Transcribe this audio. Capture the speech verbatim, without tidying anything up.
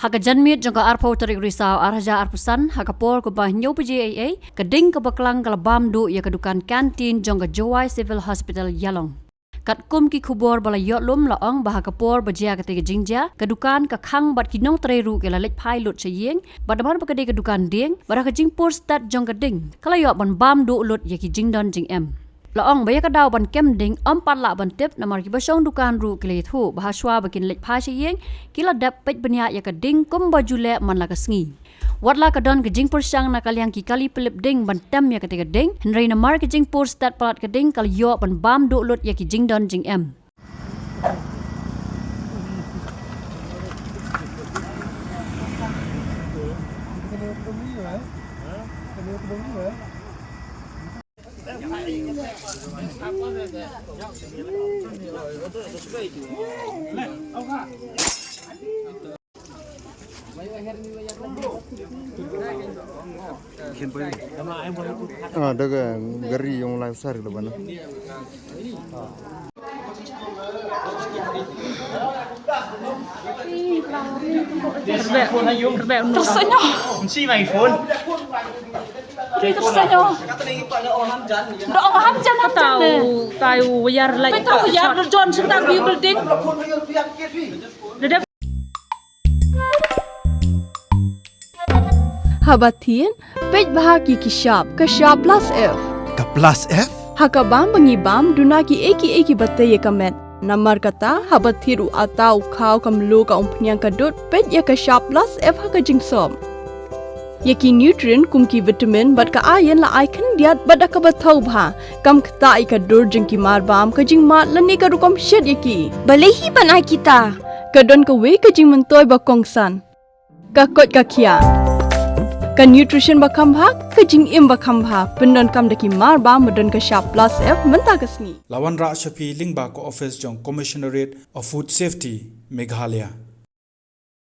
Ha ka janmiet jong ka arphew tarik Risaw arhajar arphew san, ha ka por kumba hynñiew baje eiei, ka ding kaba klang ka la bam duh ïa ka dukan kantin jong ka Jowai Civil Hospital Ïalong. Katkum ki khubor ba la ïoh lum la ong ba ha ka por ba jia kata ka jingjia, ka dukan ka khang bad ki nongtrei ruh ki la leit phai lut sha ïing, bad namar ba ka dei ka dukan dieng, bad ha ka jingpur stet jong ka ding, ka la ïoh ban bam duh lut ïa ki jingdon jingem. La ong ba ïa ka daw ban kem ding ym pat lah ban tip namar kiba shong dukan ruh ki la ïathuh ba ha shuwa ba kin leit phai sha ïing, ki la dep peit bniah ïa ka ding kumba ju leh man la ka sngi. Wat la ka don ka jingpyrshang na ka liang ki kali pylip ding ban tem ïa kata ka ding, hynrei namar ka jingpur stet palat ka ding ka la ïoh ban bam duh lut ïa ki jingdon jingem. Ah, daga gari yung lang sar lo bana. Tersenyum. Tersenyum. Dah orang hamjan, hamjan. Tahu, tahu, wayar light. Tahu wayar, John, sentang view building. Haba thied, peit bha ki ki shap, ka shap plus F. Ka plus F? Ha ka bam ba ngi bam, duna ki ei ki ei kiba tei ïa ka met. Namar kata, haba thied u ata u khaw ka mluh ka umphniang ka dud, peit ïa ka shap plus F ha ka jingsop. Ïa ki nutrient kum ki vitamin bad ka iron la ai khyndiat bad da kaba thaw bha. Kam ktah ïa ka dur jong ki mar bam, ka jingmad lane ka rukom shet ïa ki. Balei hi ban ai kita? Ka don kawei ka jingmyntoi ba kongsan. Ka koit ka khiah. Ka nutrition ba kham bha, ka jingim ba kham bha. Pyndonkam da ki mar bam ba don ka shap plus F mynta ka sngi. La wanrah sha phi lyngba ka office jong Commissionerate of Food Safety, Meghalaya.